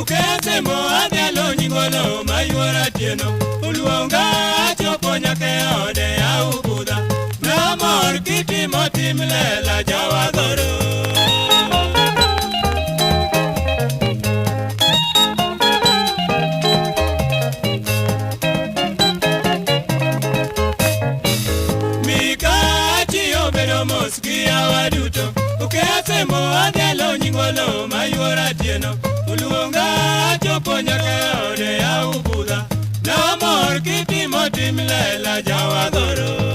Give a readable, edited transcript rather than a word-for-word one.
Ukesemo adhialo nyingolo mayuora tieno. Oluonga achopo nyaka e ode aubudha. Namor kitimo tim lela jawadhoro. Mikachi obedo mos gi yawa duto. Ukesemo adhialo nyingolo mayuora tieno. Oluonga achopo nyaka e ode aubudha. Namor kitimo tim lela jawadhoro.